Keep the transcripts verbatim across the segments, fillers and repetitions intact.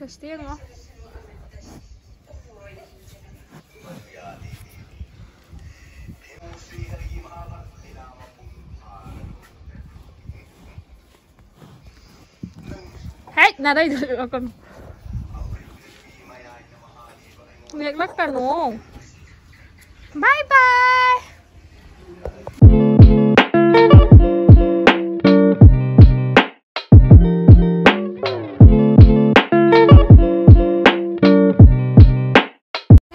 Test ꯌꯦꯡꯉꯣ꯫ ꯍꯦꯛ ꯅꯥꯔꯩꯗꯨ ꯎꯠꯂꯛꯀꯅꯨ꯫ ꯌꯦꯛꯂꯛꯀꯅꯨ꯫ Bye bye.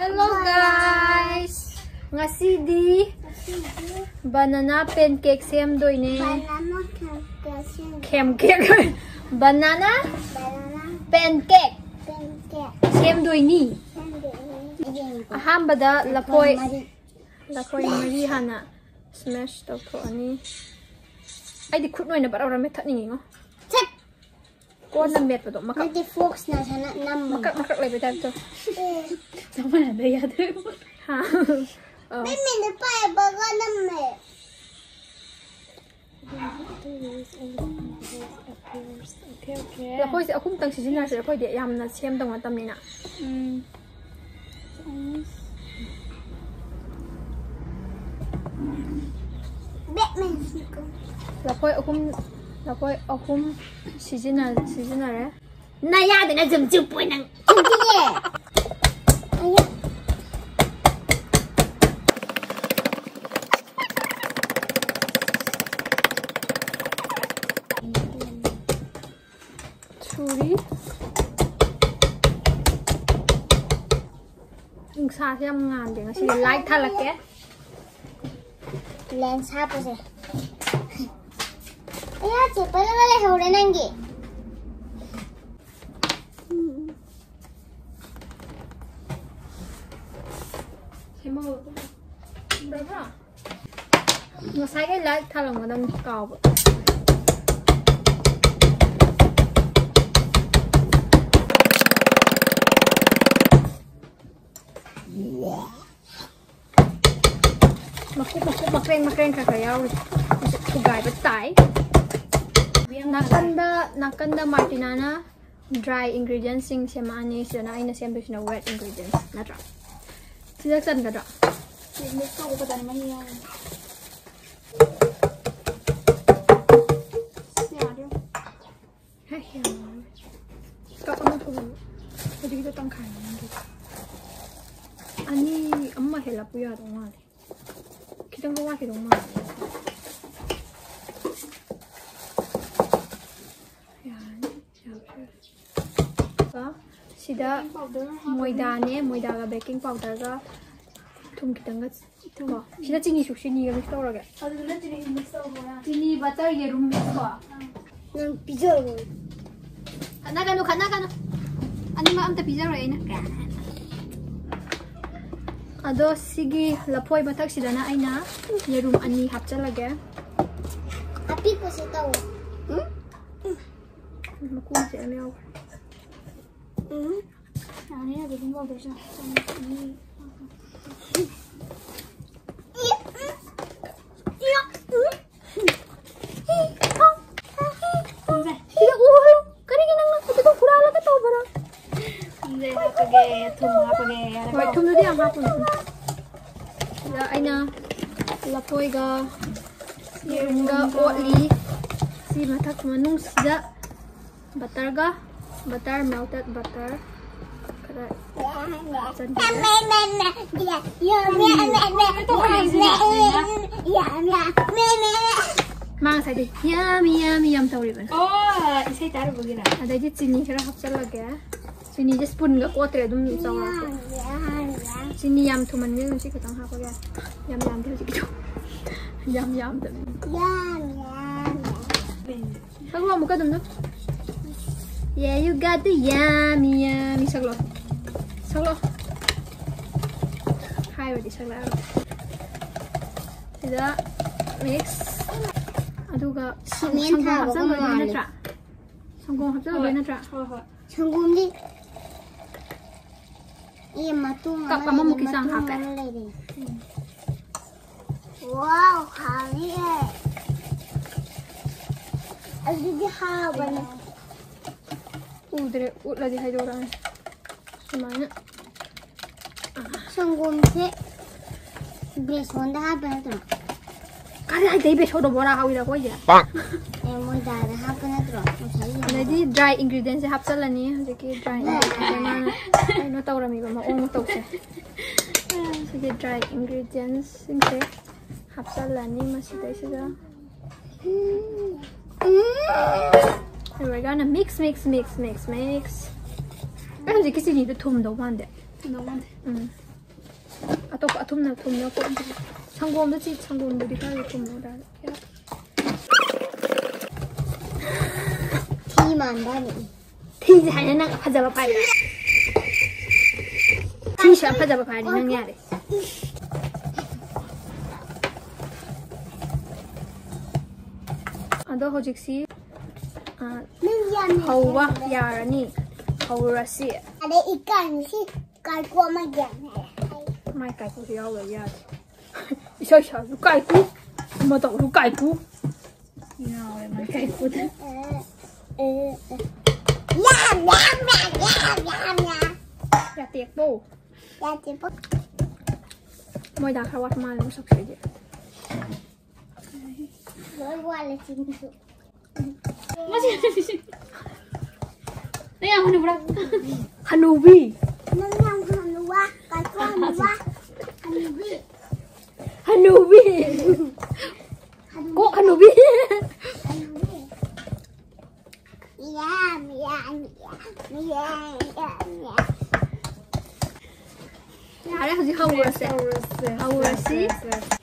Hello guys! ꯉꯁꯤꯗꯤ banana pancake ꯁꯦꯝꯗꯣꯏꯅꯦ꯫ Banana pancake ꯁꯦꯝꯗꯣꯏꯅꯦ꯫ Pancake. Banana Banana pancake pancake ꯁꯦꯝꯗꯣꯏꯅꯤ꯫ ꯁꯦꯝꯗꯣꯏꯅꯤ꯫ ꯑꯍꯥꯟꯕꯗ ꯂꯐꯣꯏ, ꯃꯔꯤ꯫ ꯂꯐꯣꯏ ꯃꯔꯤ ꯍꯥꯟꯅ smash ꯇꯧꯊꯣꯛꯑꯅꯤ꯫ ꯑꯩꯗꯤ ꯈꯨꯠꯅ ꯑꯣꯏꯅ ꯕꯔ ꯕꯔ ꯃꯦꯠꯊꯠꯅꯤꯡꯉꯤꯉꯣ꯫ ꯆꯠ! ꯀꯣꯟꯅ ꯃꯦꯠꯄꯗꯣ ꯃꯀꯛ ꯅꯠꯇꯦ, forkꯅ ꯁꯅ ꯅꯝꯃꯣ꯫ ꯃꯀꯛ ꯃꯀꯛ ꯂꯩꯕ typeꯇꯣ꯫ ꯑꯦ꯫ ꯆꯞ ꯃꯥꯟꯅꯗ ꯌꯥꯗ꯭ꯔꯦ꯫ ꯍꯥ? ꯑꯧ꯫ ꯃꯤꯠ ꯃꯤꯠꯅ ꯄꯥꯏꯕꯒ ꯅꯝꯃꯦ꯫ Okay, okay. ꯂꯐꯣꯏꯁꯦ ꯑꯍꯨꯝꯇꯪ ꯁꯤꯖꯤꯟꯅꯔꯁꯦ, ꯑꯩꯈꯣꯏꯗꯤ ꯌꯥꯝꯅ ꯁꯦꯝꯗꯧ ꯅꯠꯇꯕꯅꯤꯅ꯫ ꯎꯝ꯫ Batman ꯁꯤꯀꯣ꯫ ꯂꯐꯣꯏ ꯑꯍꯨꯝ, ꯂꯐꯣꯏ ꯑꯍꯨꯝ ꯁꯤꯖꯤꯟꯅ-, ꯁꯤꯖꯤꯟꯅꯔꯦ꯫ ꯅꯌꯥꯗꯅ ꯖꯨꯝ ꯆꯨꯞꯄꯣꯏ ꯅꯪ꯫ ꯆꯨꯝꯗꯤꯌꯦ꯫ ꯑꯌꯥ꯫ ꯁꯨꯔꯤ꯫ ꯅꯨꯡꯁꯥꯁꯦ ꯌꯥꯝ ꯉꯥꯟꯗꯦ ꯉꯁꯤꯗꯤ꯫ Light ꯊꯥꯜꯂꯛꯀꯦ꯫ Lens ꯍꯥꯞꯄꯁꯦ꯫ ꯑꯌꯥ, ꯆꯦ ꯄꯜꯂꯒ ꯂꯩꯍꯧꯔꯦ ꯅꯪꯒꯤ꯫ ꯁꯦꯝꯍꯧꯔꯣ꯫ ꯕ꯭ꯔꯕ꯭ꯔꯥ? ꯉꯁꯥꯏꯒꯤ light ꯊꯥꯜꯂꯝꯒꯗꯕꯅꯤ, ꯀꯥꯎꯕ꯫ ꯃꯀꯨꯞ ꯃꯀꯨꯞ ꯃꯀ꯭ꯔꯦꯡ ꯃꯀ꯭ꯔꯦꯡ ꯈꯔ ꯈꯔ ꯌꯥꯎꯔꯤ꯫ ꯊꯨꯒꯥꯏꯕ ꯇꯥꯏ꯫ ꯅꯥꯀꯟꯗ, ꯅꯥꯀꯟꯗ ꯃꯥꯔꯇꯤꯅꯥꯅ Dry ingredients ꯁꯤꯡ ꯁꯦꯝꯃꯛꯑꯅꯤ꯫ ꯁꯤꯗꯅ ꯑꯩꯅ ꯁꯦꯝꯗꯣꯏꯁꯤꯅ wet ingredients ꯅꯠꯇ꯭ꯔꯥ? ꯁꯤꯗ ꯆꯟꯒꯗ꯭ꯔꯣ? ꯁꯤ mix ꯇꯧꯕ ꯈꯛꯇꯅꯤ, ꯃꯍꯤ ꯌꯥꯎꯔꯣꯏ꯫ ꯁꯤ ꯌꯥꯔꯦ꯫ ꯍꯦ, ꯌꯥꯝꯃꯦ꯫ Cup ꯑꯃ ꯄꯨꯔꯛꯑꯣ꯫ ꯍꯧꯖꯤꯛꯀꯤꯗꯣ ꯇꯪꯈꯥꯏ ꯑꯃꯒꯤ꯫ ꯑꯅꯤ, ꯑꯃ ꯍꯦꯜꯂꯛꯄ ꯌꯥꯗꯧ ꯃꯥꯜꯂꯦ꯫ ꯈꯤꯇꯪꯒ ꯋꯥꯠꯈꯤꯗꯧ ꯃꯥꯜꯂꯦ꯫ ꯌꯥꯔꯅꯤ, ꯌꯥꯕꯁꯨ ꯌꯥꯏ꯫ ꯁꯤꯗ ꯃꯣꯏꯗꯥꯅꯦ, ꯃꯣꯏꯗꯥꯒ baking powder ꯒ ꯊꯨꯝ ꯈꯤꯇꯪꯒ ꯀꯣ꯫ ꯁꯤꯗ ꯆꯤꯅꯤ ꯁꯨ-, ꯆꯤꯅꯤꯒ mix ꯇꯧꯔꯒꯦ꯫ ꯑꯗꯨꯗꯨꯅ ꯆꯤꯅꯤ mix ꯇꯧꯔꯣ꯫ ꯆꯤꯅꯤ, butter, ꯌꯦꯔꯨꯝ mix ꯀꯣ꯫ ꯅꯪ ꯄꯤꯖꯔꯣ꯫ ꯈꯠꯅꯒꯅꯨ, ꯈꯠꯅꯒꯅꯨ꯫ ꯑꯅꯤꯃꯛ ꯑꯝꯇ ꯄꯤꯖꯔꯣꯏ ꯑꯩꯅ꯫ ꯑꯗꯣ ꯁꯤꯒꯤ ꯂꯐꯣꯏ ꯃꯊꯛꯁꯤꯗꯅ ꯑꯩꯅ ꯌꯦꯔꯨꯝ ꯑꯅꯤ ꯍꯥꯞꯆꯜꯂꯒꯦ꯫ ꯑꯄꯤꯛꯄꯁꯦ ꯇꯧ꯫ ꯎꯝ? ꯃꯀꯨꯁꯦ ꯑꯃ ꯌꯥꯎꯈ꯭ꯔꯦ꯫ ꯎꯝ꯫ ꯌꯥꯅꯤ, ꯑꯗꯨꯝ ꯇꯧꯗꯣꯏꯁꯦ꯫ ꯁꯤꯗ ꯎꯍꯜꯂꯨ꯫ ꯀꯔꯤꯒꯤ ꯅꯪꯅ ꯈꯨꯠꯇꯣ ꯍꯨꯔꯥꯜꯂꯒ ꯇꯧꯕꯅꯣ? ꯊꯨꯝꯁꯦ ꯍꯥꯞꯄꯒꯦ, ꯊꯨꯝ ꯍꯥꯞꯄꯒꯦ, ꯌꯥꯔꯦꯀꯣ? ꯍꯣꯏ, ꯊꯨꯝꯗꯨꯗꯤ ꯌꯥꯝ ꯍꯥꯞꯄꯨꯅꯨ꯫ ꯁꯤꯗ ꯑꯩꯅ ꯂꯐꯣꯏꯒ ꯌꯦꯔꯨꯝꯒ ꯑꯣꯠꯂꯤ꯫ ꯁꯤ ꯃꯊꯛ ꯃꯅꯨꯡꯁꯤꯗ butter ꯒ, butter, melted butter ꯈꯔ ꯍꯥꯞꯆꯟꯕꯤꯔꯦ꯫ ꯃꯥ ꯉꯁꯥꯏꯗꯩ yummy, yummy, yum ꯇꯧꯔꯤꯕꯅꯦ꯫ ꯑꯣ, ꯏꯁꯩ ꯇꯥꯔꯨꯕꯒꯤꯔ? ꯑꯗꯩꯗꯤ ꯆꯤꯅꯤ ꯈꯔ ꯍꯥꯞꯆꯜꯂꯒꯦ꯫ ꯆꯤꯅꯤꯁꯦ spoon ꯒ ꯀꯣꯠꯇ꯭ꯔꯦ, ꯑꯗꯨꯝ ꯆꯥꯎꯔꯥꯛꯄ꯫ ꯆꯤꯅꯤ ꯌꯥꯝ ꯊꯨꯝꯍꯟꯒꯅꯨ, ꯁꯤ ꯈꯤꯇꯪ ꯍꯥꯞꯄꯒ ꯌꯥꯔꯦ꯫ ꯌꯥꯝ ꯌꯥꯝꯗꯦ ꯍꯧꯖꯤꯛꯀꯤꯗꯣ꯫ ꯌꯥꯝ ꯌꯥꯝꯗꯕꯅꯤ꯫ ꯁꯛꯂꯣ ꯑꯃꯨꯛꯀ ꯑꯗꯨꯝꯅ꯫ Yeah, you got the yummy, yummy. ꯁꯛꯂꯣ꯫ ꯁꯛꯂꯣ꯫ ꯍꯥꯏꯕꯗꯤ ꯁꯛꯂꯛꯑꯔꯣꯏ꯫ ꯁꯤꯗ mix꯫ ꯑꯗꯨꯒ ꯁꯪꯒꯣꯝ ꯍꯥꯞꯆꯜꯂꯣꯏꯗꯣꯏ ꯅꯠꯇ꯭ꯔꯥ? ꯁꯪꯒꯣꯝ ꯍꯥꯞꯆꯜꯂꯣꯏꯗꯣꯏ ꯅꯠꯇ꯭ꯔꯥ? ꯍꯣꯏ, ꯍꯣꯏ꯫ ꯁꯪꯒꯣꯝꯗꯤ ꯑꯦ, ꯃꯇꯨꯝ cup ꯑꯃ ꯑꯃꯃꯨꯛꯀꯤ ꯆꯥꯡ ꯃꯇꯨꯝ ꯍꯥꯞꯄꯦ꯫ ꯑꯃ ꯂꯩꯔꯦ꯫ Wow, ꯍꯥꯎꯅꯤꯌꯦ꯫ ꯑꯗꯨꯗꯤ ꯍꯥꯎꯕꯅꯦ꯫ ꯎꯗ꯭ꯔꯦ, ꯎꯠꯂꯗꯤ ꯍꯥꯏꯗꯣꯔꯛꯑꯅꯤ꯫ ꯁꯨꯃꯥꯏꯅ꯫ ꯁꯪꯒꯣꯝꯁꯦ ꯕꯦꯁꯣꯟꯗ ꯍꯥꯞꯄ ꯅꯠꯇ꯭ꯔꯣ? ꯀꯗꯥꯏꯗꯩ ꯕꯦꯁꯣꯟꯗꯣ? ꯕꯣꯔꯥ ꯍꯧꯋꯤꯗ ꯑꯩꯈꯣꯏꯁꯦ꯫ ꯑꯦ, ꯃꯣꯏꯗꯥꯗ ꯍꯥꯞꯄ ꯅꯠꯇ꯭ꯔꯣ ꯉꯁꯥꯏꯒꯤ? ꯑꯗꯩꯗꯤ ꯗ꯭ꯔꯥꯏ ꯏꯟꯒ꯭ꯔꯤꯗꯤꯌꯦꯟꯁꯦ ꯍꯥꯞꯆꯜꯂꯅꯤ꯫ ꯍꯧꯖꯤꯛꯀꯤ ꯗ꯭ꯔꯥꯏ ꯏꯟꯒ꯭ꯔꯤꯗꯤꯌꯦꯟꯁꯦ ꯃꯥꯅ ꯀꯩꯅꯣ ꯇꯧꯔꯝꯃꯤꯕ ꯃꯑꯣꯡ ꯃꯇꯧꯁꯦ꯫ ꯁꯤꯒꯤ ꯗ꯭ꯔꯥꯏ ꯏꯟꯒ꯭ꯔꯤꯗꯤꯌꯦꯟꯁꯁꯤꯡꯁꯦ ꯍꯥꯞꯆꯜꯂꯅꯤ ꯃꯁꯤꯗꯩꯁꯤꯗ꯫ ꯎꯝ꯫ ꯂꯣꯏꯔꯀꯥꯟꯗ mix, mix, mix, mix, mix. ꯑꯩ ꯍꯧꯖꯤꯛꯀꯤ ꯆꯤꯅꯤꯗꯣ ꯊꯨꯝꯗꯧ ꯃꯥꯟꯗꯦ꯫ ꯊꯨꯝꯗꯧ ꯃꯥꯟꯗꯦ꯫ ꯎꯝ꯫ ꯑꯇꯣꯞꯄ ꯑꯊꯨꯝꯅ ꯊꯨꯝꯅ ꯀꯣꯠꯂꯨ꯫ ꯁꯪꯒꯣꯝꯗ ꯆꯤ-, ꯁꯪꯒꯣꯝꯗꯨꯗꯤ ꯈꯔꯗꯤ ꯊꯨꯝꯃꯦ ꯗꯥꯏ꯫ ꯊꯤ ꯃꯥꯟꯕꯅꯤ꯫ ꯊꯤꯁꯦ ꯍꯥꯏꯅ ꯅꯪ ꯐꯖꯕ ꯄꯥꯏꯕ꯭ꯔꯥ? ꯊꯤꯁꯦ ꯐꯖꯕ ꯄꯥꯏꯔꯗꯤ ꯅꯪ ꯌꯥꯔꯦ꯫ ꯑꯗꯣ ꯍꯧꯖꯤꯛꯁꯤ, ꯑ, ꯅꯪ ꯌꯥꯝ ꯍꯧꯕ ꯌꯥꯔꯦ꯫ ꯌꯥꯔꯅꯤ꯫ ꯍꯧꯔꯁꯤ꯫ ꯑꯗꯩ ꯏꯀꯥꯏꯅ ꯁꯤ ꯀꯥꯏꯀꯨ ꯑꯃ ꯌꯥꯝ ꯂꯩꯔꯦ꯫ ꯃꯥꯏ ꯀꯥꯏꯀꯨꯁꯨ ꯌꯥꯎꯗꯕ ꯌꯥꯗꯦ꯫ ꯏꯁꯥ ꯏꯁꯥꯁꯨ ꯀꯥꯏꯀꯨ, ꯑꯃ ꯇꯧꯁꯨ ꯀꯥꯏꯀꯨ꯫ ꯉꯥꯎꯔꯦ ꯃꯥꯏ ꯀꯥꯏꯀꯨꯗ꯫ ꯑꯦ, ꯑꯦ, ꯑꯦ꯫ ꯌꯥꯝ, ꯌꯥꯝ, ꯌꯥꯝ, ꯌꯥꯝ, ꯌꯥꯝ, ꯌꯥꯝ꯫ ꯌꯥꯇꯦꯛꯄꯣ꯫ ꯌꯥꯇꯦꯛꯄꯣ꯫ ꯃꯣꯏꯗꯥ ꯈꯔ ꯋꯥꯠꯄ ꯃꯥꯜꯂꯦ ꯃꯁꯛꯁꯤꯗꯤ꯫ ꯂꯣꯏ ꯋꯥꯠꯂꯦ ꯆꯤꯟꯁꯨ꯫ ꯃꯁꯤ ꯅꯪ ꯌꯥꯝ ꯍꯅꯨꯕ꯭ꯔꯥ? ꯍꯅꯨꯕꯤ꯫ ꯅꯪ ꯌꯥꯝ ꯍꯅꯨꯕ꯫ ꯀꯥꯏꯀꯨ ꯍꯅꯨꯕ꯫ ꯍꯅꯨꯕꯤ꯫ ꯍꯅꯨꯕꯤ꯫ ꯍꯅꯨꯕꯤ꯫ ꯀꯣꯛ ꯍꯅꯨꯕꯤ꯫ ꯍꯅꯨꯕꯤ꯫ ꯃꯤꯌꯥ, ꯃꯤꯌꯥ, ꯃꯤꯌꯥ, ꯃꯤꯌꯥ, ꯃꯤꯌꯥ, ꯃꯤꯌꯥ꯫ ꯌꯥꯔꯦ, ꯍꯧꯖꯤꯛ ꯍꯧꯔꯁꯦ꯫ ꯍꯧꯔꯁꯦ꯫ ꯍꯧꯔꯁꯤ꯫ Yes, yes, yes.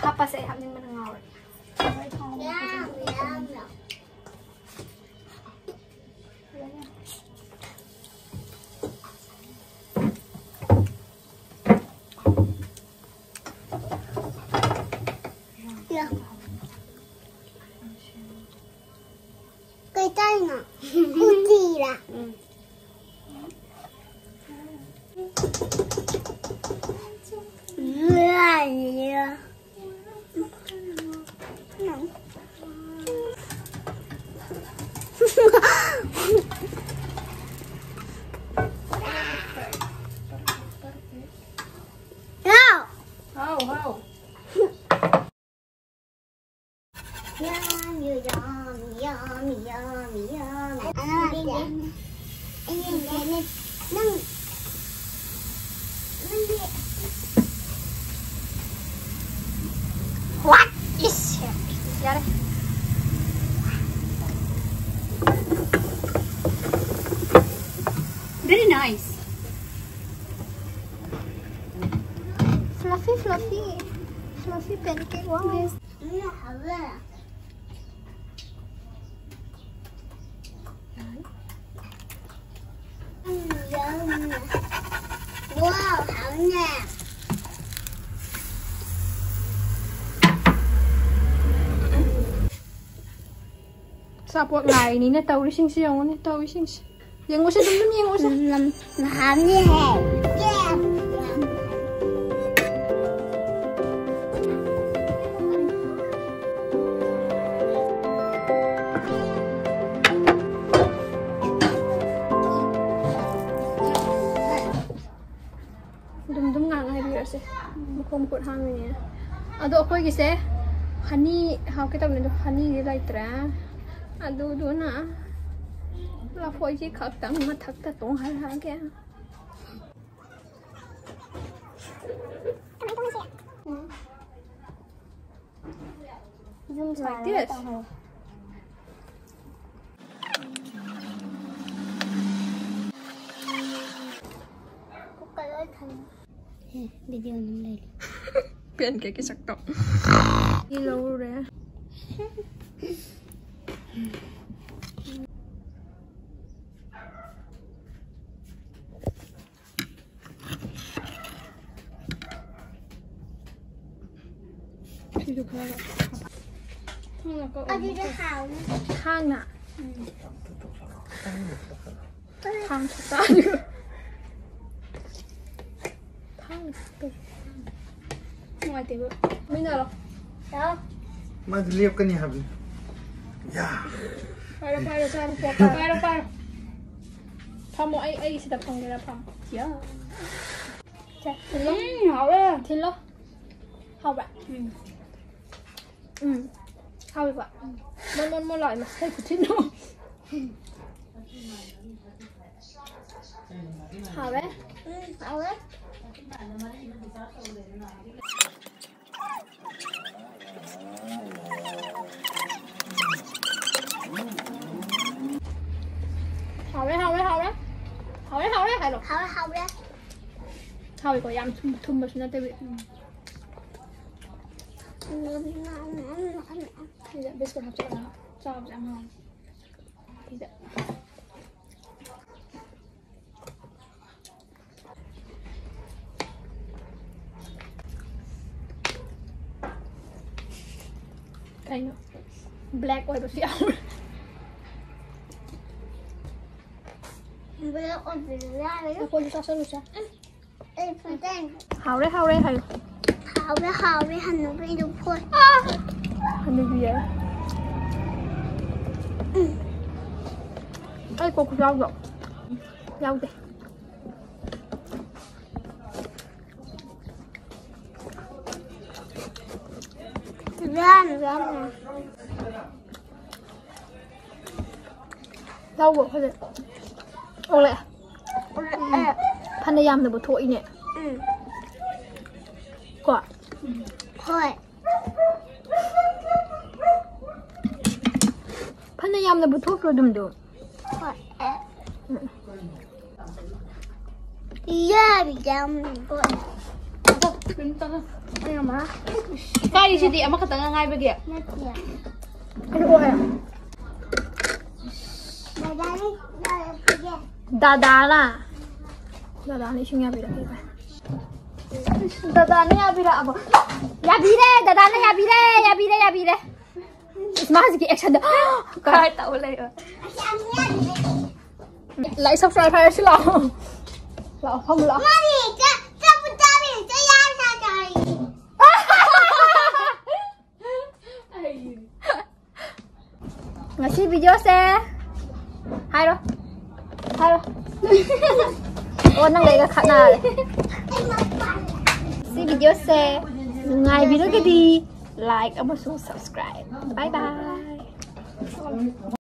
ꯍꯥꯞꯄꯁꯦ, ꯑꯩ ꯍꯥꯞꯅꯤꯡꯕꯅ ꯉꯥꯎꯔꯦ꯫ ꯌꯥꯝ, ꯌꯥꯝ, ꯌꯥꯝ꯫ ꯌꯥ꯫ ꯀꯩ ꯆꯥꯏꯅꯣ? ꯎꯇꯤꯔꯥ? ꯎꯝ꯫ No. How, how? Yum, yum, yum, yum, yum, yum. I like that. And then, and then, then, then, what is here? Got it? Very nice. Fluffy, fluffy. Fluffy pancake. Wow. Wow, ꯍꯥꯎꯅꯦ꯫ ꯑꯆꯥꯄꯣꯠ ꯂꯥꯏꯅꯤꯅ ꯇꯧꯔꯤꯁꯤꯡꯁꯦ ꯌꯦꯡꯉꯨꯅꯦ, ꯇꯧꯔꯤꯁꯤꯡꯁꯦ꯫ ꯌꯦꯡꯉꯨꯁꯦ, ꯑꯗꯨꯝ, ꯑꯗꯨꯝ ꯌꯦꯡꯉꯨꯁꯦ꯫ ꯎꯝ, ꯅꯝ-, ꯅꯍꯥꯟꯅꯦ ꯍꯦ꯫ ꯑꯗꯨꯝ, ꯑꯗꯨꯝ ꯉꯥꯡ ꯍꯥꯏꯕꯤꯔꯁꯦ꯫ ꯃꯈꯣꯡ ꯃꯈꯨꯠ ꯍꯥꯝꯃꯤꯅꯦ꯫ ꯑꯗꯣ ꯑꯩꯈꯣꯏꯒꯤꯁꯦ honey ꯍꯥꯞꯀꯦ ꯇꯧꯕꯅꯦ, ꯑꯗꯣ honeyꯗꯤ ꯂꯩꯇ꯭ꯔꯦ꯫ ꯑꯗꯨꯗꯨꯅ ꯂꯐꯣꯏꯁꯤ ꯈꯛꯇꯪ ꯃꯊꯛꯇ ꯇꯣꯡꯍꯜꯂꯛꯑꯒꯦ꯫ ꯌꯨꯝ ꯁꯥꯔꯒ ꯇꯧꯍꯧ꯫ ꯀꯨꯀꯔ ꯂꯣꯏ ꯊꯝꯃꯦ꯫ ꯑꯦ, video ꯅꯝ ꯂꯩꯔꯦ꯫ Pancake ꯀꯤ ꯁꯛꯇꯣ꯫ ꯁꯤ ꯂꯧꯔꯨꯔꯦ꯫ ꯁꯤꯁꯨ ꯈꯔ ꯊꯥꯡꯅ ꯀꯛꯑꯣ꯫ ꯑꯗꯨꯗꯤ ꯍꯥꯎꯅꯤ꯫ ꯊꯥꯡꯅ? ꯎꯝ꯫ ꯊꯥꯡ ꯁꯨꯛꯇ꯫ ꯊꯥꯡ ꯁꯨꯛꯇ꯫ ꯅꯨꯡꯉꯥꯏꯇꯦꯕ꯫ ꯃꯤꯅꯔꯣ? ꯂꯥꯛꯑꯣ꯫ ꯃꯥꯗꯤ ꯂꯦꯞꯀꯅꯤ ꯍꯥꯏꯕꯅꯤ꯫ ꯌꯥ꯫ ꯄꯥꯏꯔꯣ, ꯄꯥꯏꯔꯣ, ꯆꯥꯔꯣ, ꯄꯥꯏꯔꯣ, ꯄꯥꯏꯔꯣ꯫ ꯐꯝꯃꯣ, ꯑꯩ, ꯑꯩ ꯁꯤꯗ ꯐꯝꯒꯦꯔꯥ? ꯐꯝꯃꯣ꯫ ꯌꯥ꯫ ꯁꯦ, ꯊꯤꯜꯂꯣ꯫ ꯎꯝ, ꯍꯥꯎꯋꯦ꯫ ꯊꯤꯜꯂꯣ꯫ ꯍꯥꯎꯕ꯭ꯔꯥ? ꯎꯝ꯫ ꯎꯝ꯫ ꯍꯥꯎꯋꯦꯀꯣ? ꯎꯝ꯫ ꯃꯣꯟ, ꯃꯣꯟ, ꯃꯣꯟ ꯂꯥꯎꯋꯦ, ꯃꯁꯛ ꯈꯨꯊꯤꯟꯗꯣ꯫ ꯍꯥꯎꯋꯦ? ꯎꯝ, ꯍꯥꯎꯋꯦ꯫ ꯍꯥꯎꯔꯦ, ꯍꯥꯎꯔꯦ, ꯍꯥꯎꯔꯦ꯫ ꯍꯥꯎꯔꯦ, ꯍꯥꯎꯔꯦ ꯍꯥꯏꯔꯣ꯫ ꯍꯥꯎꯔꯦ, ꯍꯥꯎꯔꯦ꯫ ꯍꯥꯎꯋꯦꯀꯣ, ꯌꯥꯝ ꯊꯨꯝ-, ꯊꯨꯝꯕꯁꯨ ꯅꯠꯇꯕꯤ꯫ ꯎꯝ꯫ ꯁꯤꯗ ꯕꯤꯁꯀꯨꯠ ꯍꯥꯞꯆꯤꯜꯂꯒ ꯆꯥꯕꯁꯦ ꯌꯥꯝ ꯍꯥꯎꯋꯦ꯫ ꯁꯤꯗ꯫ ꯀꯩꯅꯣ? ꯕ꯭ꯂꯦꯛ ꯑꯣꯏꯕꯁꯨ ꯌꯥꯎꯔꯦ꯫ ꯕ꯭ꯂꯦꯛ ꯑꯣꯏꯕꯁꯨ ꯌꯥꯎꯔꯦ꯫ ꯑꯩꯈꯣꯏꯁꯨ ꯆꯥꯁꯜꯂꯨꯁꯦ꯫ ꯑꯩ ꯐꯖꯅ ꯍꯥꯎꯔꯦ, ꯍꯥꯎꯔꯦ ꯍꯥꯏꯌꯨ꯫ ꯍꯥꯎꯔꯦ, ꯍꯥꯎꯔꯦ, ꯍꯅꯨꯕꯤꯗꯨ ꯐꯣꯏ꯫ ꯍꯅꯨꯕꯤ ꯍꯥꯏ꯫ ꯎꯝ꯫ ꯑꯩ ꯀꯣꯛ ꯈꯨꯆꯥꯎꯗꯣ ꯌꯥꯎꯗꯦ꯫ ꯌꯥꯝ, ꯌꯥꯝ꯫ ꯂꯧꯕ ꯐꯖꯅ ꯑꯣꯜꯂꯛꯑꯦ꯫ ꯑꯣꯜꯂꯛꯑꯦ꯫ ꯐꯅ ꯌꯥꯝꯅꯕꯨ ꯊꯣꯛꯏꯅꯦ꯫ ꯎꯝ꯫ ꯀꯣ? ꯍꯣꯏ꯫ ꯐꯅ ꯌꯥꯝꯅꯕꯨ ꯊꯣꯛꯇ꯭ꯔꯣ ꯑꯗꯨꯝꯗꯣ? ꯍꯣꯏ꯫ ꯎꯝ꯫ ꯌꯥꯔꯤ ꯌꯥꯝ ꯍꯣꯏ꯫ ꯑꯩ ꯑꯃ꯫ ꯏꯀꯥꯏꯔꯤꯁꯤꯗꯤ ꯑꯃꯈꯛꯇꯪ ꯉꯥꯏꯕꯒꯤ꯫ ꯅꯠꯇꯦ꯫ ꯑꯩ ꯑꯣꯏ꯫ ꯗꯗꯥꯅ ꯌꯥꯔꯛꯄꯒꯤ꯫ ꯗꯗꯥꯅ꯫ ꯗꯗꯥꯅ ꯏꯁꯤꯡ ꯌꯥꯕꯤꯔꯛꯀꯦ꯫ ꯗꯗꯥꯅ ꯌꯥꯕꯤꯔꯛꯑꯕꯣ? ꯌꯥꯕꯤꯔꯦ, ꯗꯗꯥꯅ ꯌꯥꯕꯤꯔꯦ, ꯌꯥꯕꯤꯔꯦ, ꯌꯥꯕꯤꯔꯦ꯫ ꯏꯁ, ꯃꯥ ꯍꯧꯖꯤꯛꯀꯤ actionꯗꯣ꯫ ꯀꯥꯏ ꯇꯧ ꯂꯩꯕ? Like, subscribe ꯍꯥꯏꯔꯁꯤ ꯂꯥꯛꯑꯣ꯫ ꯂꯥꯛꯑꯣ, ꯐꯝꯃꯨ ꯂꯥꯛꯑꯣ꯫ ꯃꯥꯗꯤ ꯆꯥ-, ꯆꯥꯕ ꯆꯥꯔꯤ, ꯆꯥ ꯌꯥ ꯆꯥ ꯆꯥꯔꯤ꯫ ꯉꯁꯤ ꯚꯤꯗꯤꯑꯣꯁꯦ ꯍꯥꯏꯔꯣ, ꯍꯥꯏꯔꯣ꯫ ꯑꯣ, ꯅꯪ ꯑꯩꯒ ꯈꯠꯅꯔꯦ꯫ ꯁꯤ ꯚꯤꯗꯤꯑꯣꯁꯦ ꯅꯨꯡꯉꯥꯏꯕꯤꯔꯒꯗꯤ like ꯑꯃꯁꯨꯡ subscribe꯫ Bye bye꯫